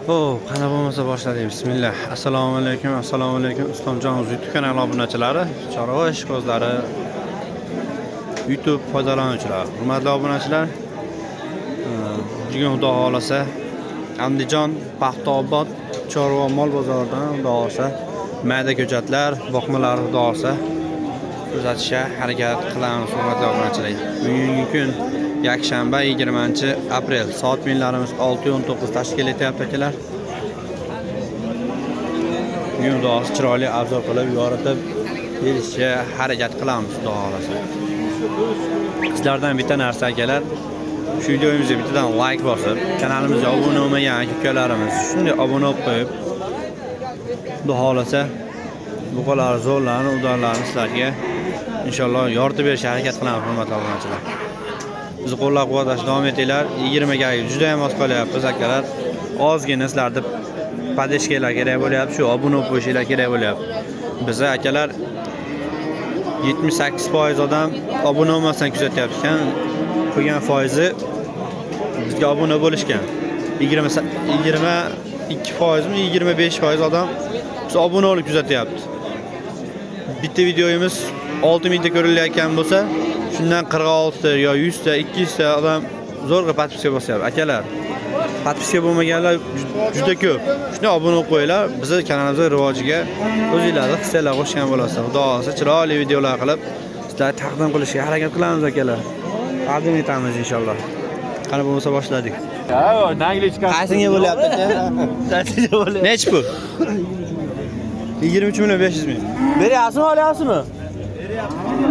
Xo'p, qana bo'lmasa boshladik. Bismillah. Assalomu alaykum, assalomu alaykum. Islomjon o'z YouTube kanali obunachilari, chorva ishqibozlari, YouTube foydalanuvchilari, hurmatli obunachilar. Bugun Xudo xolasa Andijon Paxtaobod chorva mol bozoridan Xudo xolasa mayda ko'chatlar, boqmalar Xudo xolasa ko'rsatishga harakat qilamiz, hurmatli obunachilar. Bugungi kun yakshanba, 20-aprel. Soat minlarimiz 6:19 tashkil etyapti akalar. Bugun Xudo xolasa chiroyli obzor qilib, yoritib berishga harakat qilamiz, Xudo xolasa. Sizlardan bitta narsa akalar, shu videomizga bittadan like bosib, kanalimizga obuna bo'lmagan aka ukalarimiz shunday obuna bo'lib qo'yib, Xudo xolasa buqalar zo'rlarni, udarlarni sizlarga inshaalloh yoritib berishga harakat qilamiz, hurmatli obunachilar. Bizni qo'llab-quvvatlashda davom etinglar. 20 ga juda ham oz qolyapmiz akalar. Ozgina sizlarni поддержка lar kerak bo'lyapti, shu obuna bo'lib qo'yishinglar kerak bo'lyapti. Biza akalar 78% odam obuna bo'lmasdan kuzatyapti ekan. Qolgan foizi bizga obuna bo'lishgan. 22 mi, 25% odam biz obuna bo'lib kuzatyapti. Bitta videomiz 6000 ta ko'rilayotgan bo'lsa, shundan 46 ta yo 100 ta, 200 ta odam zo'rg'a подписка bosyapti. Akalar, подписка bo'lmaganlar juda ko'p. Shunday obuna bo'lib qo'yinglar, bizni kanalimizga rivojiga o'zinglarni hissalar qo'shgan bo'lasizlar. Xudo xolasa chiroyli videolar qilib sizlarga taqdim qilishga harakat qilamiz akalar. Taqdim etamiz inshaalloh. Qani bo'lmasa boshladik. Qaysinga bo'lyapti aka? Nechi pul? 23 million 500 ming. Beryapsizmi, olyapsizmi?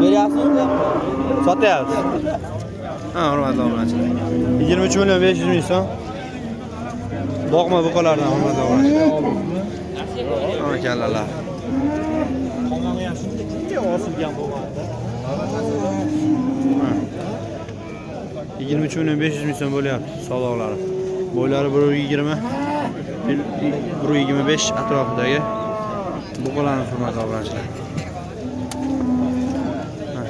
Beryapsizmi? Sotyapsiz. Ha, hurmatli obunachilar. 23 million 500 ming so'm. Boqma buqalardan, hurmatli obunachilar. Ha, kallalar. Qononi ham shunday osilgan bo'lmadi. Ha. 23 million 500 ming so'm bo'lyapti savdolari. Bo'ylari 1.20, 1.25 atrofidagi buqalarni, hurmatli obunachilar. Ha,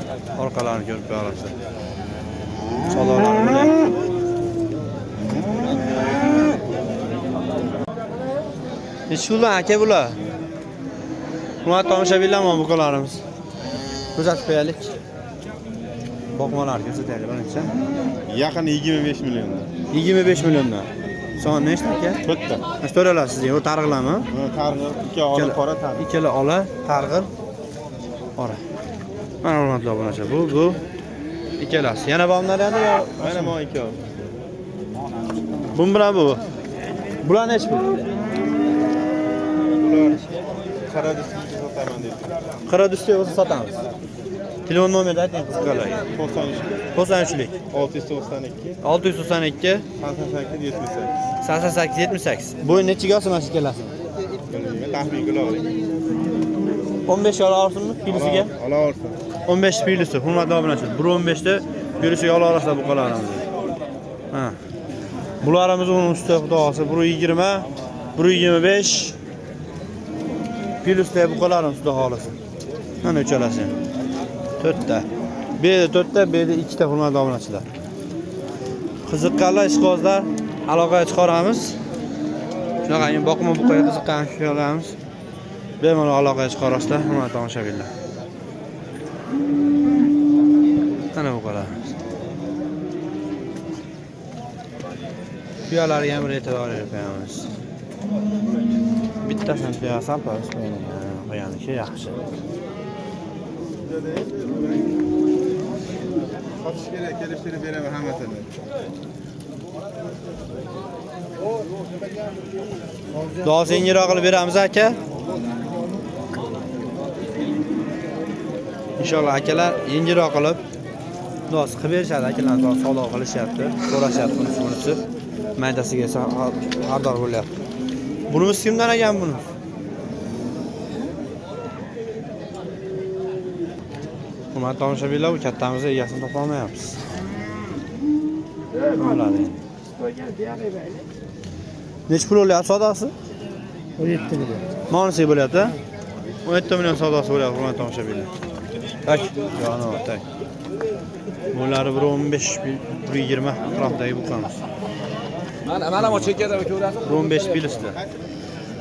orqalarini ko'rib qo'ya olasizlar. Savdolari bo'lyapti. Nechi puldan aka bular? Hurmatli tomoshabinlar, mana buqalarimiz. Ko'rsatib qo'yaylik. Boqmalar ko'rsataylik birinchi. Yaqin 25 milliondan. 25 milliondan. Son nechta aka? To'rtta. Mana to'ralasiz, u targ'ilami? Targ'ir, ikki ola qora targ'ir. Ikkala ola, targ'ir, qora. Mana hurmatli obunachilar, bu ikkalasi. Yana bormi naryoqda yo? Mana bu ikkovi. Bu bilan bu. Bular nechi pul? Bular qora diskga sotaman deydi. Qora dusga bo'lsa sotamiz. Telefon nomerini ayting qiziqqanlarga. 93 93lik 692 692 88 78. 88 78. Bu nechiga olsa mana shu ikkalasini? Bilmayman, taxmin qila oling. 15 ola olsinmi kilosiga? Ola olsin. 15 pilosi, hurmatli obunachilar. 1.15 ta kilosiga ola olasizlar buqalarimizni. Ha. Bularimiz uni ustida Xudo xolasa 1.20, 1.25 plyusda buqalarimiz Xudo xolasa. Mana uchalasi ham. To'rtta. Bu yerda to'rtta, bu yerda ikkita, hurmatli obunachilar. Qiziqqanlar, ishqibozlar aloqaga chiqaramiz. Shunaqangi boqma buqaga qiziqqan shularimiz bemalol aloqaga chiqarasizlar, hurmatli tomoshabinlar. Mana buqalarimiz. Tuyalarga ham bir e'tibor berib qo'yamiz. Bittasini tuya sal past qo'yganiki yaxshi. Sotish kerak, kelishtirib beraman hammasini. Xudo sengiroq qilib beramiz aka. Inshaalloh akalar yengilroq qilib Xudo qilib berishadi akalar, savdo qilishyapti, so'rashyapti bunisi bunisi. Maydasiga esa xaridor bo'lyapti. Bunimiz kimdan ekan buni? Hurmatli tomoshabinlar, bu kattamizni egasini topa olmayapmiz. Kim biladi endi. Nechi pul bo'lyapti savdosi? 17 million. Monisiga bo'lyapti? 17 million savdosi bo'lyapti, hurmatli tomoshabinlar. Tak, jonivor, tak. Bular 1.15, 1.20 atrofidagi buqamiz. Mana mana bu chekkada ko'rasiz. 15 plyusda.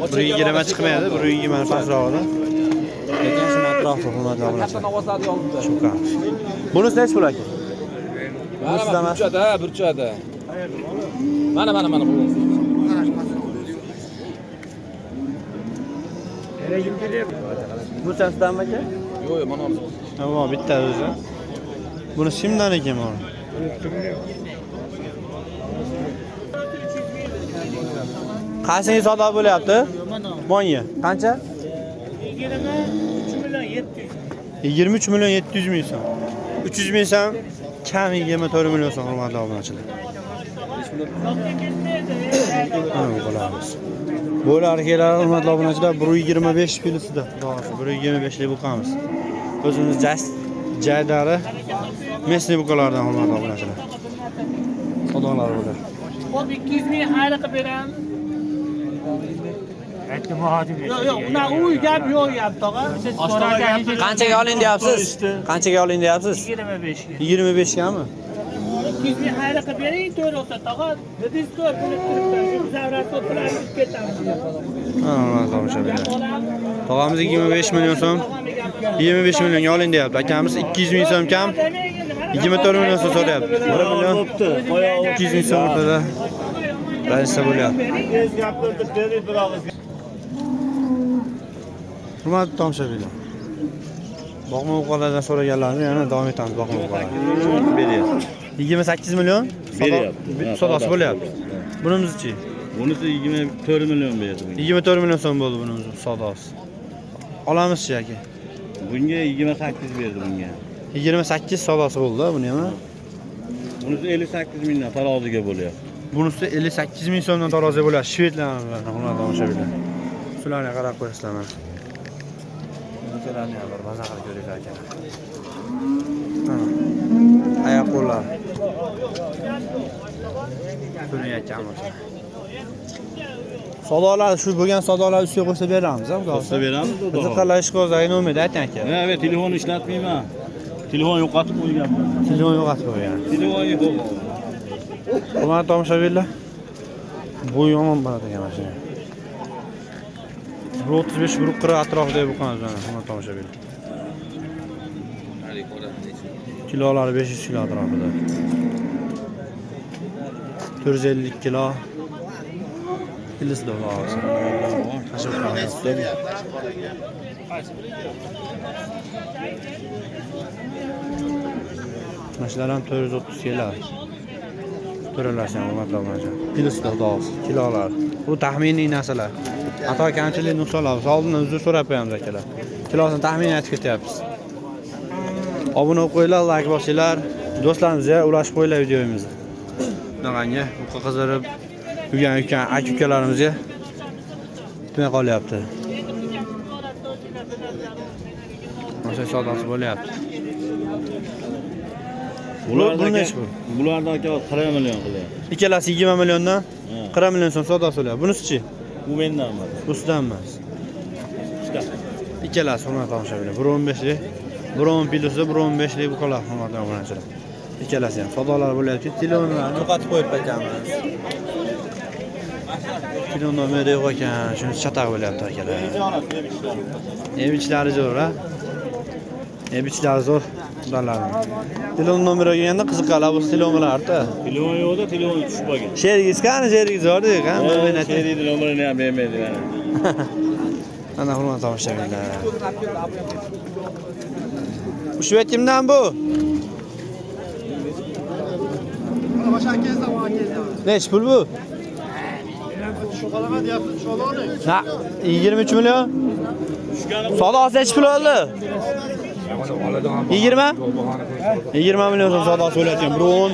1.20 chiqmaydi, 1.20 pastrog'ida. Lekin shuni atrofi hurmatli Katta obunachilar. novvoslarni yozibdi. Shuka. Bunisi nechi pul aka? Mana mana burchada, burchada. Mana mana mana bu. Bu sizdanmi aka? Yo'q, yo'q, mana bu. Tamam, bitta o'zi. Buni simdan ekan mana. Qaysiga savdo bo'lyapti? Bonga. Qancha? 23 million 700. 23 million 700 ming so'm. 300 ming so'm kam 24 million so'm hurmatli obunachilar. Mana bu qolamiz. Bo'lar kelar hurmatli obunachilar 1.25 plyusida. Xudo xohlasa 1.25 lik buqamiz. O'zimiz jaydari mesni buqalardan hurmatli obunachilar. Savdolar bo'ladi. Xo'p, 200 ming xayr qilib beramiz. Yo'q, yo'q, unaqa uy gap yo'q gap tog'a. Siz so'raganingiz Qanchaga oling deyapsiz? Qanchaga oling deyapsiz? 25 ga. 25 gami? 200 ming xayr qilib bering, to'g'ri bo'lsa tog'a. Dedingiz to'g'ri bo'lib turibdi. Zavrasi pul olib ketamiz. Ha, tomoshabinlar. Tog'amiz 25 million so'm. 25 millionga oling deyapti. Akamiz 200 ming so'm kam. 24 million so'm so'rayapti. 1 million 200 ming so'm o'rtada razisa bo'lyapti. Hurmatli tomoshabinlar. Boqma buqalardan so'raganlarni yana davom etamiz boqma buqalar. Beryapti. 28 million Beryapti. savdosi bo'lyapti. Bunimiz-chi? Bunisi 24 million berdi bunga. 24 million so'm bo'ldi bunimiz savdosi. Olamizchi aka? Bunga 28 berdi bunga. 28 savdosi bo'ldi buni ham. Bunisi 58 mingdan taroziga bo'lyapti. Bunisi 58 ming so'mdan taroziga bo'ladi. Shvedlar bilan hurmatli tomoshabinlar. Shularga qarab qo'yasizlar mana. Bunchalarni ham bir maza qilib ko'ringlar aka. Mana. Oyoq qo'llar. Ko'rinayotgan bo'lsa. Savdolar shu bo'lgan savdolar ustiga qo'shsa beramiz, ha, xudo Qo'shsa beramiz, xudo xohlasa. Qiziqqanlar ishqibozlarga nomerni ayting aka. Ha, men telefon ishlatmayman. Telefon yo'qotib qo'yganman. Telefon yo'qotib qo'ygan. Telefon yo'q. Hurmatli tomoshabinlar, bu yomon bo'ladi ekan mana shu. 135 140 atrofida buqamiz mana, hurmatli tomoshabinlar. Kilolari 500 kilo atrofida. 450 kilo. Kilosi da olsa. Mana shular ham 430 kilo. To'ralashgan hurmatli obunachilar. Kilosi da olsa, kilolar. Bu taxminiy narsalar. Xato kamchilik nuqsonlar bo'lsa oldindan uzr so'rab qo'yamiz akalar. Kilosini taxminan aytib ketyapmiz. Obuna bo'lib qo'yinglar, like bosinglar, do'stlarimizga ulashib qo'yinglar videomizni. Bunaqangi buqa qizdirib yurgan ulkan aka ukalarimizga yetmay qolyapti. O'sha savdosi bo'lyapti. Bu nechi pul? Bularda aka 40 million qilyapti. Ikkalasi 20 milliondan 40 million so'm savdosi bo'lyapti. Bunisichi? Bu mendan emas. Bu sizdan emas. Ikkalasi hurmatli tomoshabinlar. 1.15lik, 1.10 plyusi, 1.15lik buqalar hurmatli obunachilar. Ikkalasi ham savdolar bo'lyapti. Telefonlarni yo'qotib qo'yib ekanmiz. Telefon nomeri yo'q ekan, shunisi chataq bo'lyapti akalar. Emichlari zo'r, ha? Emichlari zo'r. Ularning. Telefon nomeri kelganda qiziqqanlar bo'lsa telefon qilardi. Telefon yo'qda, telefon tushib qolgan. Sherigingiz qani? Sherigingiz bor deydi, qani? Nomerini ayting. Sherigini nomerini ham bermaydi mana. Ana hurmatli tomoshabinlar. Ushbu kimdan bu? Nechi pul bu? Na, 23 million. Savdosi nechi pul oldi? 20? 20 million so'm savdosi bo'layotgan. 1.10,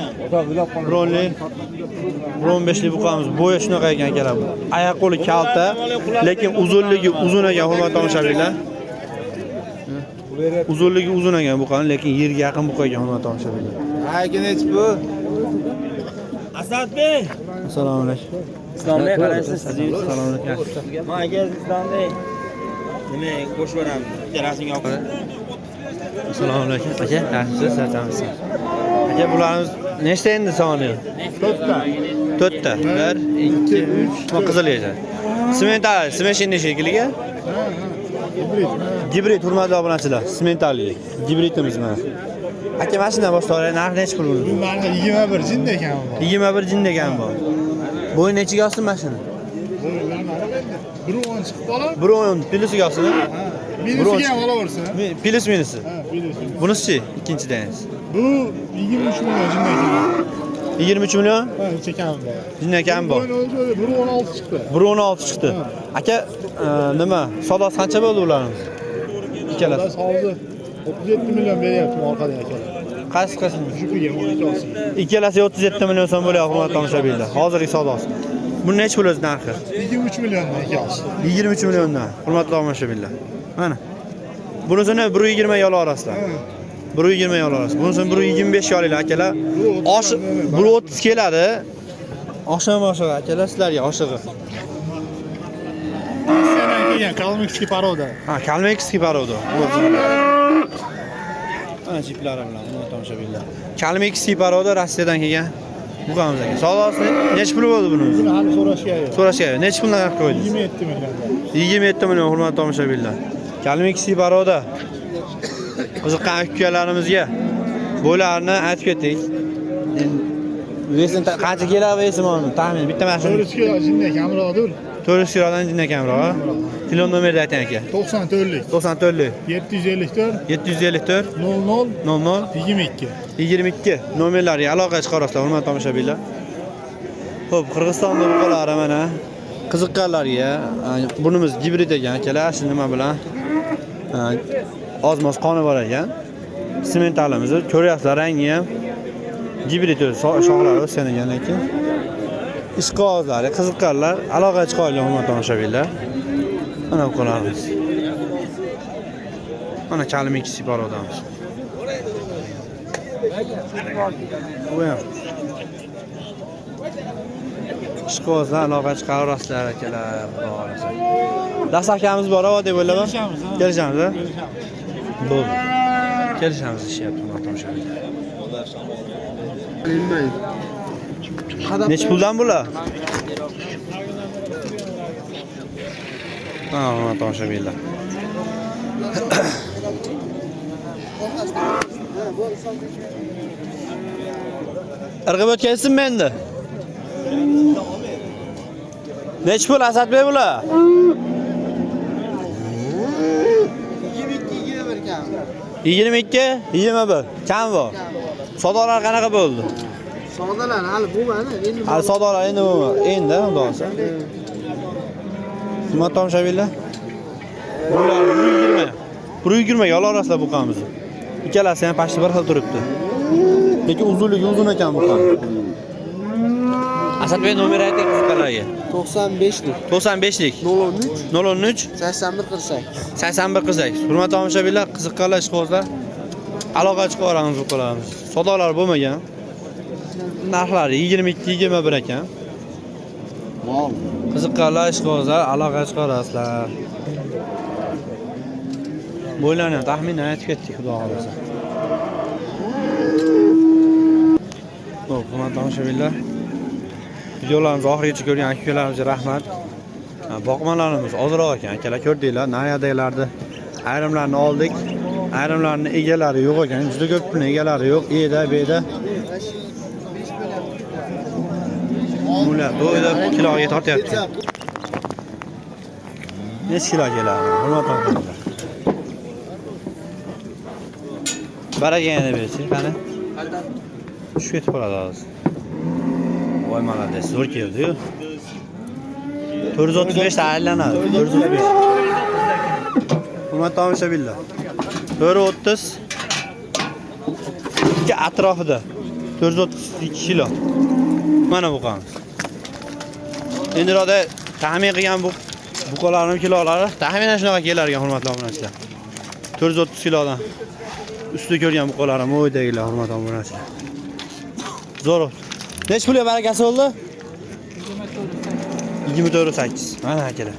1.10lik, 1.15lik buqamiz. Bo'yi shunaqa ekan akalar bu. Oyoq qo'li kalta, lekin uzunligi uzun ekan hurmatli tomoshabinlar. Uzunligi uzun ekan buqani, lekin yerga yaqin buqa ekan hurmatli tomoshabinlar. Aka nechi bu? Asadbek. Assalomu alaykum. Islombek qaraysiz. Assalomu alaykum. Men aka Islombek. Nima qo'shib yuboramiz? Bitta rasmga olib. Assalomu alaykum. Aka, yaxshimisiz? Charchamisiz? Aka, bularimiz nechta endi soni? To'rtta. To'rtta. 1, 2, 3. Bu qizil esa. Simental, smeshinniy shekilli. Gibrid. Gibrid, hurmatli obunachilar, simentallik. Gibridimiz mana. Aka, mana shundan boshlaylik. Narxi nechi pul buni? Bu narxi 21 jinda ekan bu. 21 jinda ekan bu. Bo'yi nechiga olsin mana shuni? Bu bilmadim endi. 1.10 chiqib qolar. 1.10 plusiga olsin. Minusiga ham olaversin. Plus minusi. Ha, minus. Bunisi-chi? Ikkinchidan. Bu 23 million jinda ekan. 23 million Ha, necha kam bor. jinda ekan bu. Bu 1.16 chiqdi. 1.16 chiqdi. Aka, nima? Savdosi qancha bo'ldi ularning? Ikkalasi. Biz hozir 37 million beryapti orqadan akalar. Qaysi qismi? Jupiga ikkalasi. Ikkalasi 37 million so'm bo'lyapti, hurmatli tomoshabinlar. Hozirgi savdosi. Bu nechi pul o'zi narxi? 23 milliondan ikkalasi. 23 milliondan, hurmatli tomoshabinlar. Mana. Bunisini 1.20 yo'l orasida. 1.20 yo'l orasida. Bunisini 1.25 olinglar akalar. Osh 1.30 keladi. Oshig'i oshig'i akalar sizlarga oshig'i. Rossiyadan kelgan kalmikskiy poroda. Ha, kalmekskiy poroda. Mana jiplari bilan, hurmatli tomoshabinlar. Kalmekskiy poroda Rossiyadan kelgan. Buqamiz aka. Savdosi nechi pul bo'ldi buni? Buni hali so'rashga yo'q. So'rashga nechi puldan narx qo'ydingiz? 27 milliondan. 27 million, hurmatli tomoshabinlar. Kalmekskiy poroda. Qiziqqan ukalarimizga bo'ylarini aytib ketdik. Endi vesini qancha keladi vesi mana taxmin bitta mana shuni 400 kilo jinda kamroqdir. 400 kilodan jinda kamroq. Telefon nomerini ayting aka. 94lik 94 754 754 00 00 22. 22 nomerlariga aloqa chiqarasizlar, hurmatli tomoshabinlar. Xo'p, Qirg'izistonda buqalari mana qiziqqanlarga, bunimiz gibrid ekan akalar, shu nima bilan ozmoz qoni bor ekan. Sementalimizni ko'ryapsizlar, rangi ham gibrid o'zi, shoxlari o'sgan ekan lekin. Ishqibozlari, qiziqqanlar aloqa chiqaraylik, hurmatli tomoshabinlar. Mana buqalarimiz. Mana Kalmikskiy parodamiz. Bu ham. Ishqibozlar aloqa chiqarasizlar akalar, xudo xohlasa. Dastlabkamiz bor, deb o'ylayman. Kelishamiz, ha. Kelishamiz, ha? Bo'ldi. Kelishamiz ishyapti, hurmatli tomoshabinlar. Nechi puldan bular? Ha, hurmatli tomoshabinlar. Irg'ib o'tkazsinmi endi? Nechi pul Asadbek bular? 22 21 kam bor. Savdolar qanaqa bo'ldi? Savdolar hali bo'lmadi. Endi Hali savdolar endi bo'lmadi. Endi xudo xohlasa. Nima tomoshabinlar? Bular 120. 120 ga olasizlar buqamizni. Ikkalasi ham pashti bir xil turibdi. Lekin uzunligi uzun ekan buqa. Asadbek nomer ayting qiziqqanlarga. 95lik 95lik 013 013 81 48. 81 48. Hurmatli tomoshabinlar, qiziqqanlar ishqibozlar aloqa chiqaramiz buqalarimiz. Savdolar bo'lmagan. Narxlari 22 21 ekan. Qiziqqanlar ishqibozlar aloqa chiqarasizlar. Bo'ylarni ham taxminan aytib ketdik, xudo xohlasa. Xo'p, hurmatli tomoshabinlar, videolarimizni oxirigacha ko'rgan aka-ukalarimizga rahmat. Boqmalarimiz ozroq ekan, akalar ko'rdinglar, nariyadagilarni ayrimlarini oldik, ayrimlarini egalari yo'q ekan, juda ko'p pulni egalari yo'q, E da, B da. Bular to'yda kiloga tortyapti. Necha kilo keladi? Hurmatli tomoshabinlar. Baraka yana berchi, qani? Tushib ketib qoladi hozir. Voy молодец, zo'r keldi-yu. 435 ta aylanadi. 435. Hurmatli tomoshabinlar. 430 ikki atrofida 432 kilo. Mana buqamiz. Endi roda taxmin qilgan bu buqalarning kilolari taxminan shunaqa kelar ekan, hurmatli obunachilar. 430 kilodan usti ko'rgan buqalarim o'ydagilar, hurmatli obunachilar. Zo'r. Nechi pulga barakasi bo'ldi? 24.8. Mana akalar.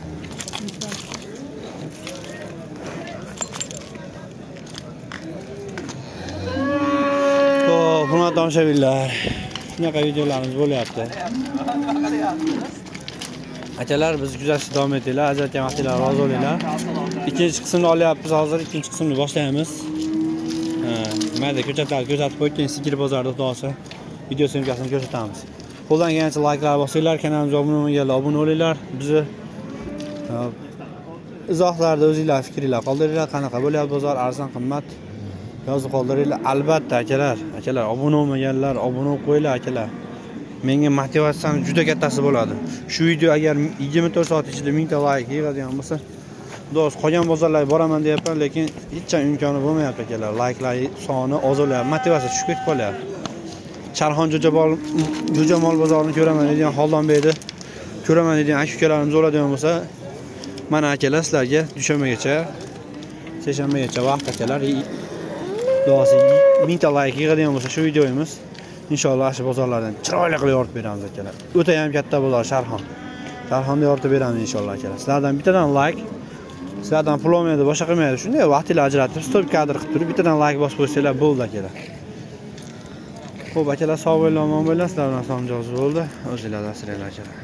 Xo'p, hurmatli tomoshabinlar. Shunaqa videolarimiz bo'lyapti. Akalar, bizni kuzatishda davom etinglar, ajratgan vaqtinglar rozi bo'linglar. Ikkinchi qismni olyapmiz hozir, ikkinchi qismni boshlaymiz. Ha, mayda ko'chatlarni ko'rsatib qo'yib, keyin sigir bozorida xudo xohlasa video syomkasini ko'rsatamiz. Qo'ldan kelgancha layklar bosinglar, kanalimizga obuna bo'lmaganlar obuna bo'linglar. Bizni izohlarda o'zinglar fikringlar qoldiringlar, qanaqa bo'lyapti bozor, arzon, qimmat yozib qoldiringlar. Albatta akalar, akalar obuna bo'lmaganlar obuna bo'lib qo'yinglar akalar. Menga motivatsiyam juda kattasi bo'ladi. Shu video agar 24 soat ichida 1000 ta layk yig'adigan bo'lsa, do'st, qolgan bozorlarga boraman deyapman, lekin hech ham imkoni bo'lmayapti akalar. Layklar soni oz bo'lyapti, motivatsiya tushib ketib qolyapti. Charxon jo'jamol bozorini ko'raman degan Xoldonbekni ko'raman degan aka ukalarimiz bo'ladigan bo'lsa, mana akalar sizlarga dushanbagacha, seshanbagacha vaqt akalar. Duosi 1000 ta layk yig'adigan bo'lsa shu videomiz inshaalloh shu bozorlardan chiroyli qilib yoritib beramiz akalar. O'ta ham katta bozor Sharxon. Sharxonda yoritib beramiz inshaalloh akalar. Sizlardan bittadan layk, sizlardan pul olmaydi, boshqa qilmaydi. Shunday vaqtinglar ajratib, стоп кадр qilib turib, bittadan layk bosib qo'ysanglar bo'ldi akalar. Xo'p akalar, sog' bo'linglar, omon bo'linglar. Sizlar bilan Islom bo'ldi. O'zinglar asranglar akalar.